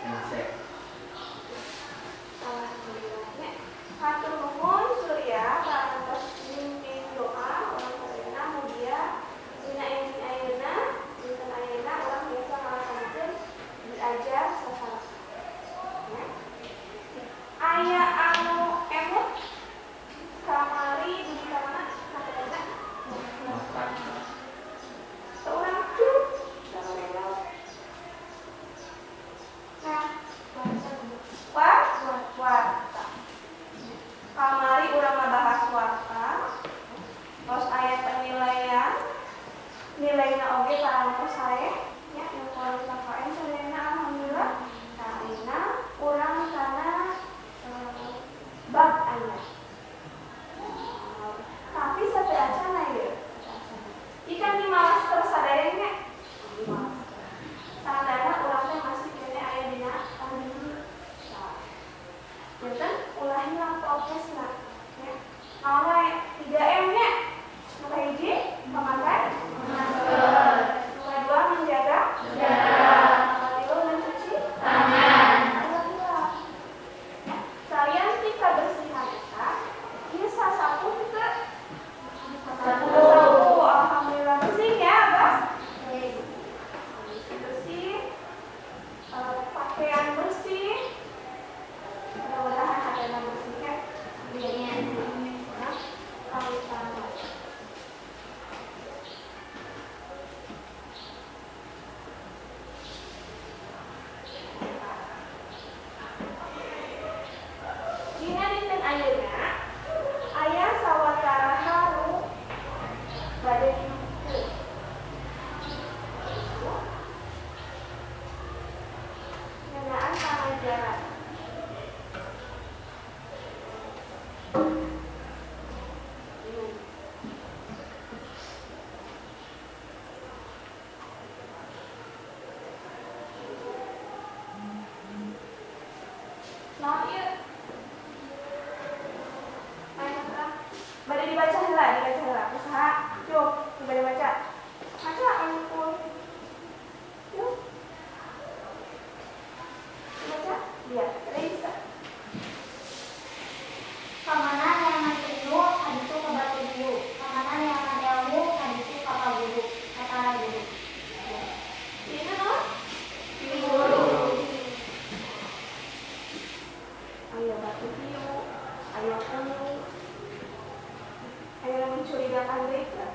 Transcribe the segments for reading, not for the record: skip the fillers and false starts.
Hese. Alhamdulillah. Hatur nuhun Surya parantos mimpin doa urang sadayana mugia dina enjing ayeuna dinten ayeuna urang biasa ngalaksanakeun diajar sasarasa. Ya. Aya anu emut kamari dugi ka mana kategorina? Seorang cu saroreo. Nah, warta. Kamari urang ngabahas warta. Tos aya penilaian. Nilaina oge parantos sae nya nu kurang KKN sadayana alhamdulillah. Nah, ayeuna urang kana bab anyar. Tapi sateuacanna ieu. Ikan di masker sadaya nya. Tandana urang teh masih keneh aya dina pandemi. Tah. Janten ulah hilang prokesna nya. Naon wae 3M nya. Nu kahiji memakai masker. Nu kadua menjaga jarak. Nu katilu mencuci tangan. Ulah hilang. Ya, salian ti kabersihan eta ieu sasapu teu? Sasapu. Alhamdulillah bersih ya, Abas. Bersih. Pakaian bersih. Mudah-mudahan hatena bersih ya. Nah, kawitan. Dina dinten ayeuna aya sawatara haru bade dimaksud. Ngeunaan pangajaran. Naon ieu? Ayo, bade dibaca heula, dibaca heula. Usaha, yuk, bade baca. Baca ampun. Yuk. Dibaca? Iya, Risa. Kamana neangan ilmu kaditu ka batu hiu. Kamana neangan ilmu kaditu ka paguru, ka para guru. Ini naon? Guru. Aya batu hiu, aya penyu. Aya nu mencurigakan deui teu?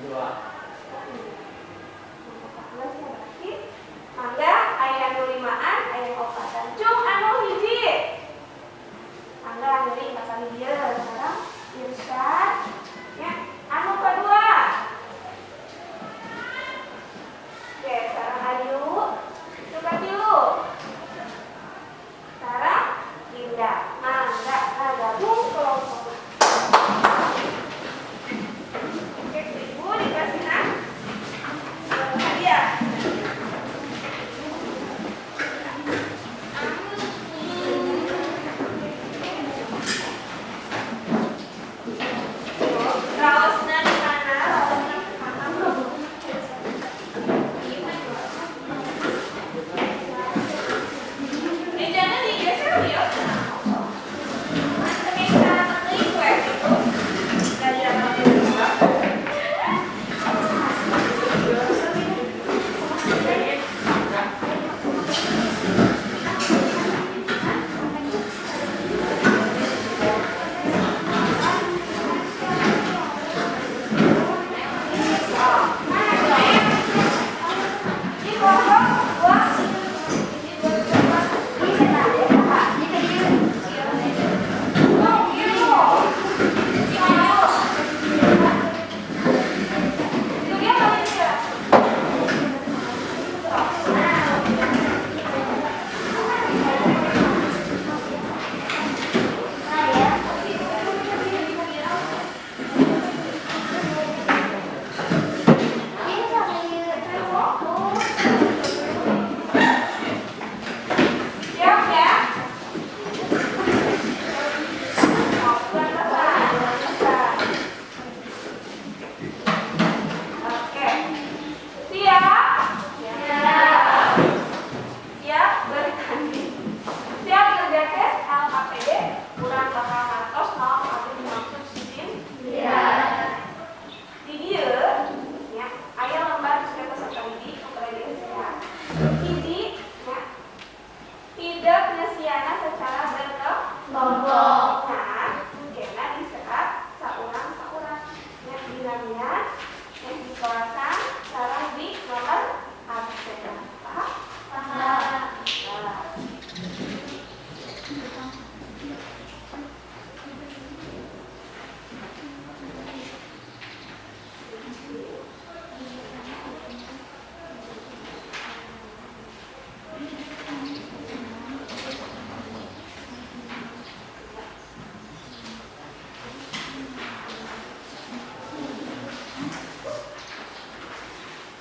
Dua. Berarti mangga aya nu limaan, aya opatan. Cung anu hiji. Mangga ngeuring bakal dieu sareng Irsyad nya. Anu kedua. Oke, sareng Ayu. Nu katilu. Sareng Dinda. Mangga ngagabung kelompok. Oke, Ibu dikasihna hadiah. Raosna di mana? Raosna di mana? Mejanya digeser ya. Siap ya? Oke. Siap? Siap. Siap bertanding. Siap kerja tes LKPD kurang bakal ngantos naon abdi dimaksud izin? Iya. Di dieu nya aya lembar peserta didik ya. Hiji nya tidak nyesiana secara berkelompok. Nah, kena diserat saurang-saurang. Nya dinamina yang di kelasan sareng di nomor absen. Paham? Paham. Nah.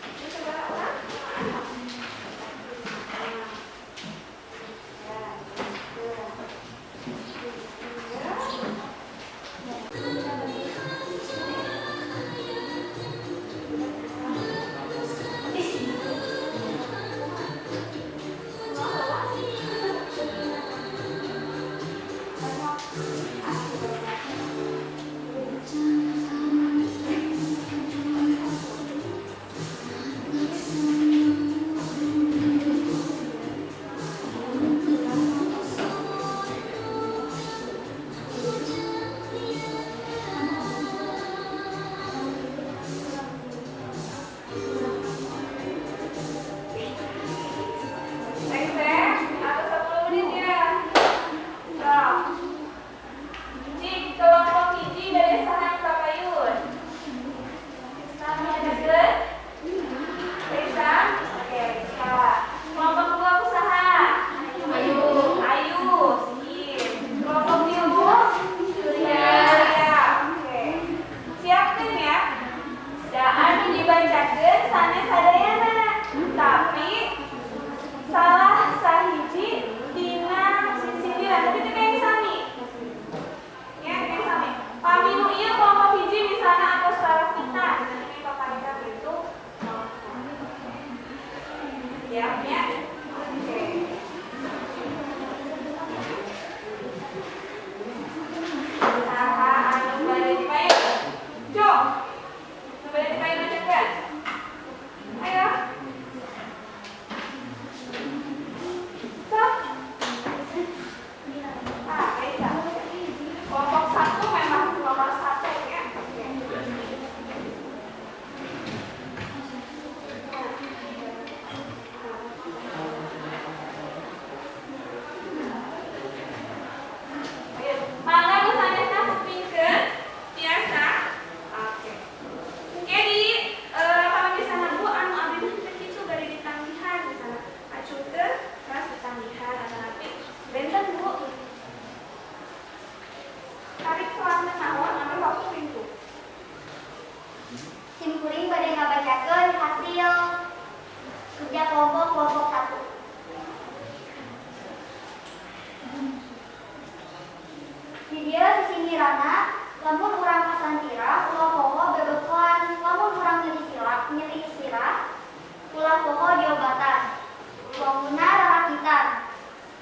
Ini seberapa orang? Ya, Seng, atau 10 menit ya. Nah. Cik, kelompok hiji dari saha kapayun. Lanjut. Reza, oke, Reza. Kelompok dua usaha. Ayu. Ayu, sip. Kelompok tilu, Surya. Surya. Oke. Siapkan ya. Da anu dibacakeun sanes sadayana. Tapi salah sahiji tina sindiran tapi itu kayak sami ya kayak sami pamilu ieu kelompok hiji misalnya atau secara kita ini paparita gitu ya ya oke. Saha anu bade dipayun Jo nu bade dipayun bacakeun ayo. Sok. Ah, Kaisa. Kelompok satu memang nomor satu ya. Oke. hasil kerja kelompok kelompok 1. Di dieu sisindirana lamun urang kasantira ulah poho bebekoan, lamun urang nyeri sirah ulah poho diobatan. Wanguna rarakitan.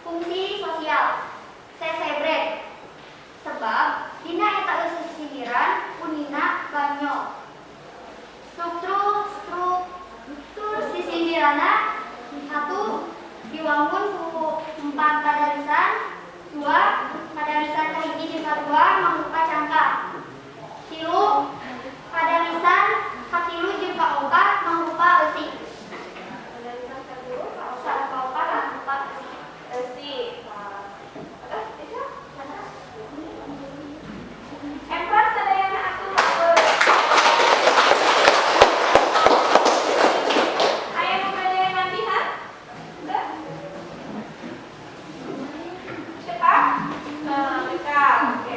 Fungsi sosial sesebrek sebab dina eta eusi sisindiran unina banyol. Struktur sisindirana 1 diwangun ku 4 padarisan, 2 padarisan kahiji jeung kadua mangrupa cangkang, 3 padarisan katilu jeung kaopat mangrupa eusi. Padarisan katilu kaopat mangrupa eusi. Eusi. Emprak sadayana atuh bagus. Aya nu bade nambihan? Henteu? Cekap? Cekap. Oke.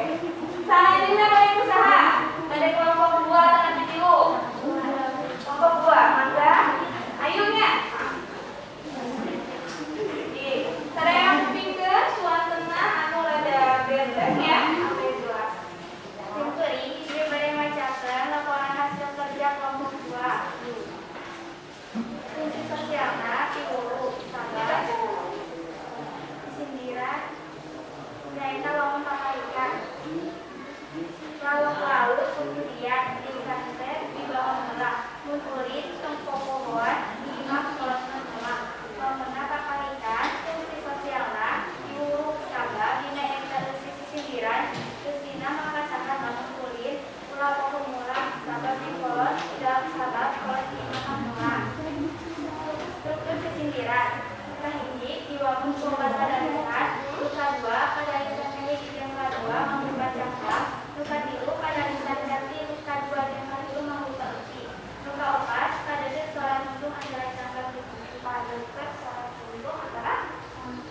Salajengna bade ku saha? Bade kelompok 2 atau 3? Kelompok 2, mangga. Ayo nya. Sadaya kupingkeun suantena anu rada beres ya, anu jelas. Simkuring ieu bade macakeun laporan hasil kerja kelompok 2. Fungsi sosialna piwuru sabab sisindiran nyaeta wangun paparikan. Lalok laut kucurian diikan teh dibawa heula, mun ulin tong popohoan di imah kolotna heula. Wanguna paparikan fungsi sosialna piwuru sabab dina eta eusi sisindiran eusina makasahan lamun ulin ulah poho mulang sabab di kolot sabab kolot di imah heula. Struktur sisindiran kahiji diwangun ku opat padarisan, nu kadua padarisan kahiji jeung kadua mangrupa cangkang, nu katilu padarisan katilu kadua jeung katilu mangrupa eusi, nu kaopat kadeukeut sora nuntung antara cangkang jeung eusi. Kadeukeut sora nuntung antara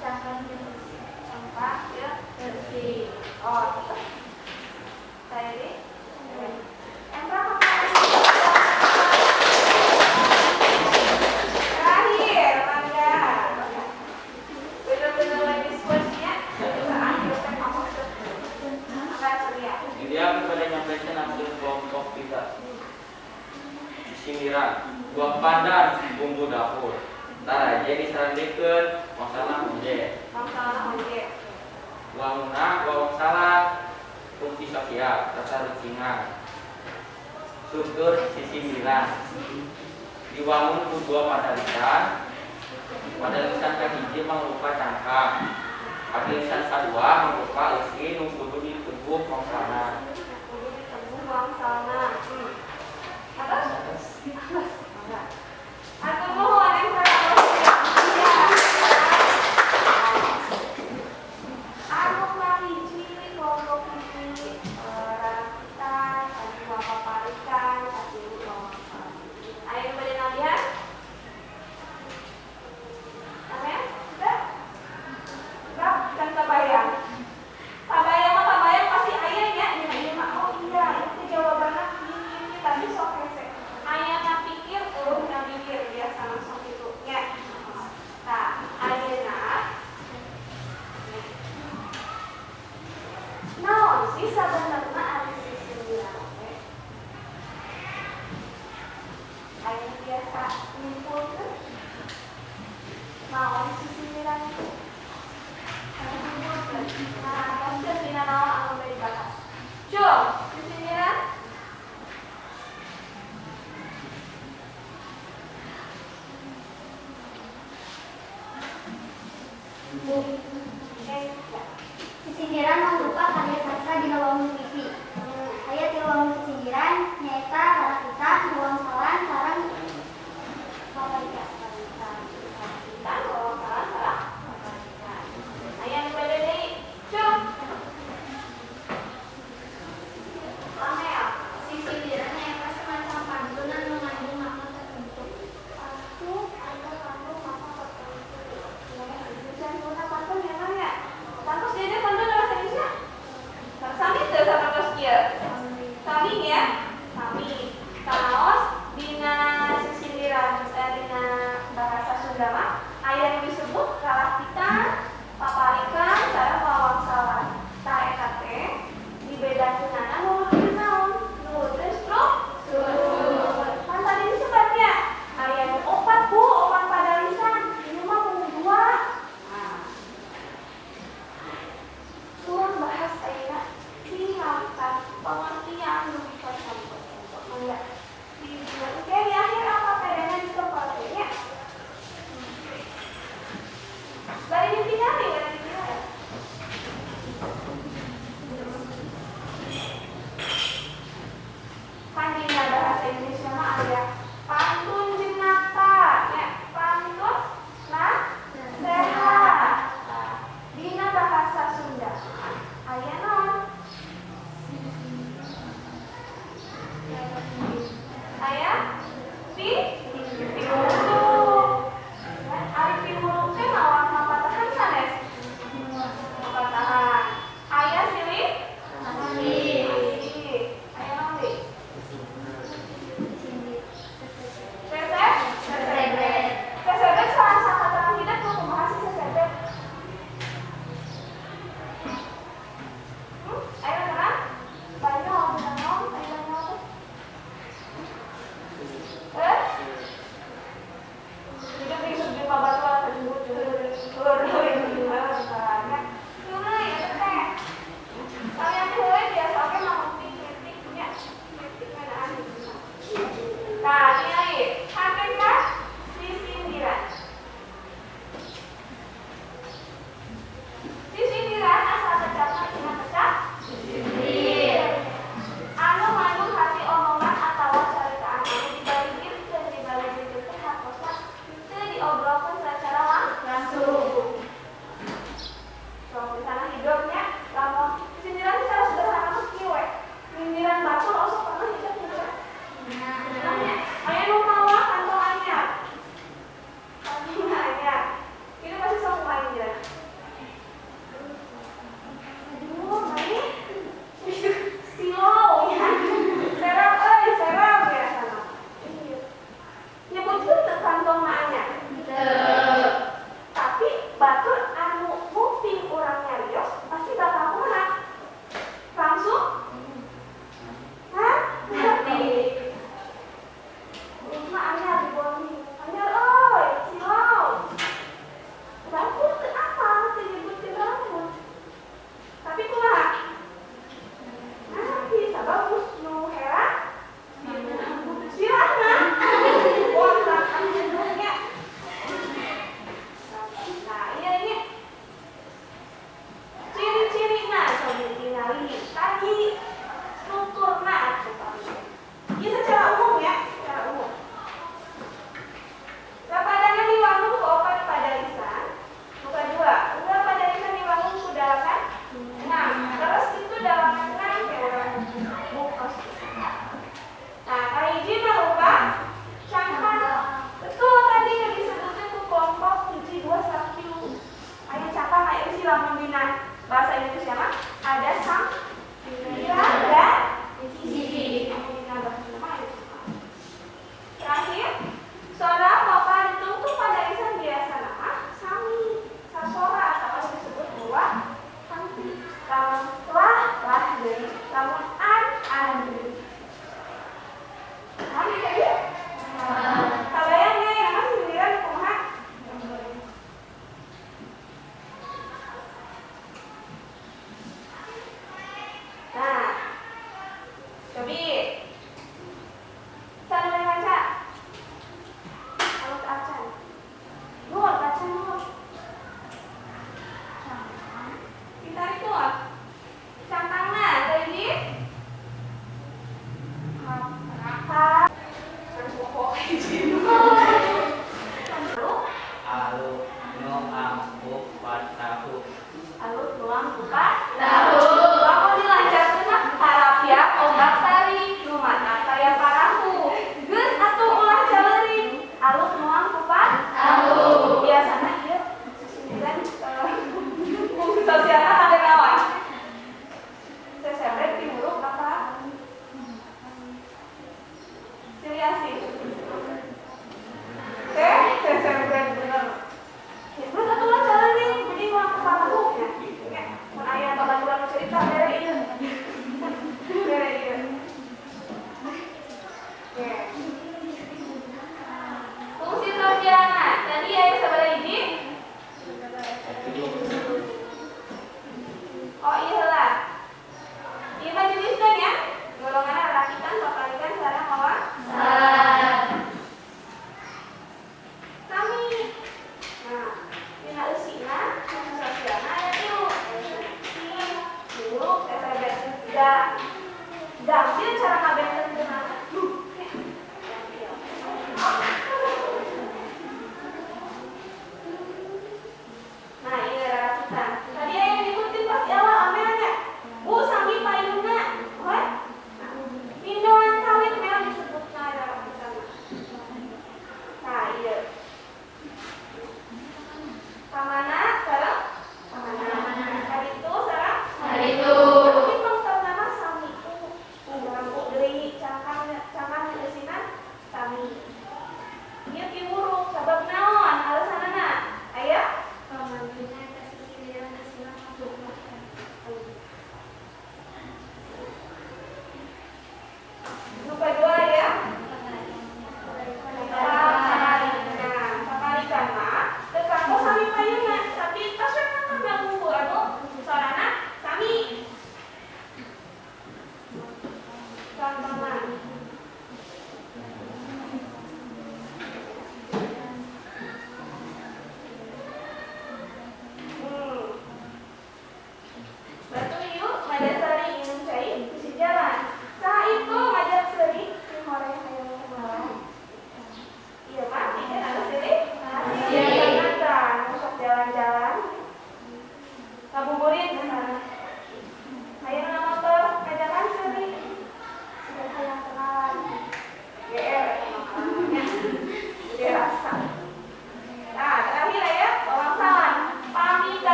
cangkang jeung eusi. Cangkang jeung eusi. Oh, saya ini. Emprak terakhir, mangga. Bener-bener ladies first-nya. Mangga Surya. Jadi aku pada nyampaikan hasil kelompok 3. Sisindiran, buah pandan, bumbu dapur. Ntar aja disarandekeun, masalah ojek. Masalah ojek. Wanguna, wawang salah, fungsi sosial, tata rucingan. Struktur sisindiran diwangun ku 2 padarisan. Padarisan kahiji mangrupa cangkang, padarisan kadua mangrupa eusi nu kudu diteguh wangsalna. Kudu diteguh wangsalna. Atas? Atas. Atur nuhun emprak. Anu kahiji kelompok hiji rarakitan, kadua paparikan, katilu wangsalan. Aya nu bade nambihan? Amin? Sudah? Sudah, can kabayang. Kabayang mah kabayang pasti aya nya, dina ieu mah oh iya, itu jawabanna kieu kieu kieu tapi sok hese. Aya ngapikir eueuh ngabikir biasa sok kitu nya. Tah, ayeuna naon sih sabenerna ari sisindiran teh? Aya nu biasa nyimpulkeun naon sisindiran itu? Aya nyimpulkeun. Nah, toskeun dina naon anu bade dibahas. Cung, sisindiran? Bu, Oke, ya. sisindiran mangrupa karya sastra dina wangun puisi. Aya tilu wangun sisindiran nyaeta rarakitan, wangsalan, sareng paparikan. Rarakitan, wangsalan, sareng paparikan. Aya nu bade deui. Cung. Lamel. Sisindiran nyaeta semacam pantun anu mengandung makna tertentu. Pantun atau kandung makna tertentu. Contohna pantun ya. Piwuluk. Ya, ari piwuluk teh naon papatahan sanes? Papatahan. Aya silih? Asih. Aya naon deui? Sesebet. Sesebet salah sangkatan hidup tuh kumaha sih sesebet? Ayo terang. Banyak naon, aya naon teh? Eh?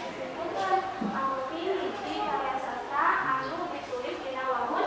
Disimpulkan, anu hiji karya sastra anu ditulis dina wangun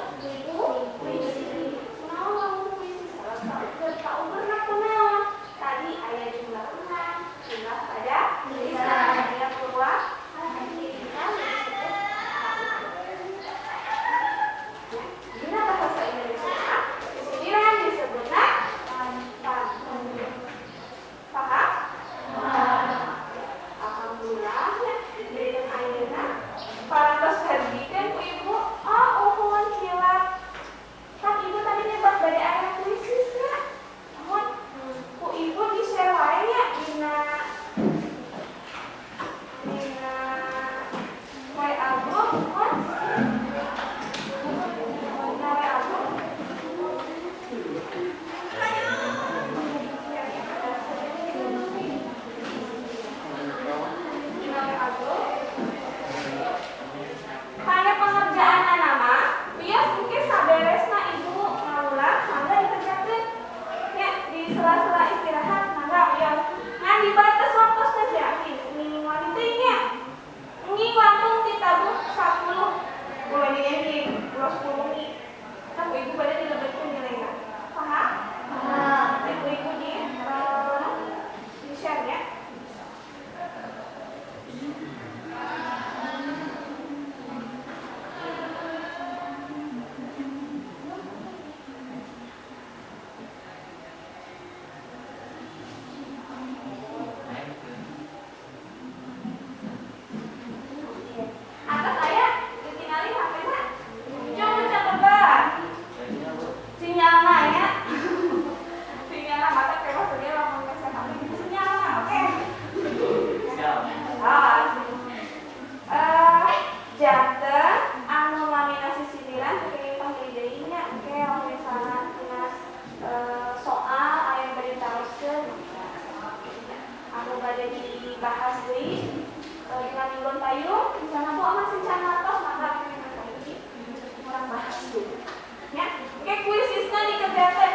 sela-sela istirahat mangga wios. Ngan dibatas waktosna sih aki minimal itu nya. Engging langkung ditabuh 10 ulah engging ulah 10 wengi. Kan ku ibu bade dilebetkeun nilaina. Paham? Paham. Ku ibu di share ya. Atas saya ditinggali HP-na. Coba catat. Sinyalna ya. Sinyalna mata kayak maksudnya lamun ngeset HP sinyalna, oke. Janten anu namina sisindiran kenging panggil deui nya engke lamun misalna tina soal aya bade ditaroskeun anu bade dibahas deui dina minggon payung misalna bu aman sencana tos mangga kenging panggil kurang bahas deui nya. Engke kuisisna dikerjakeun.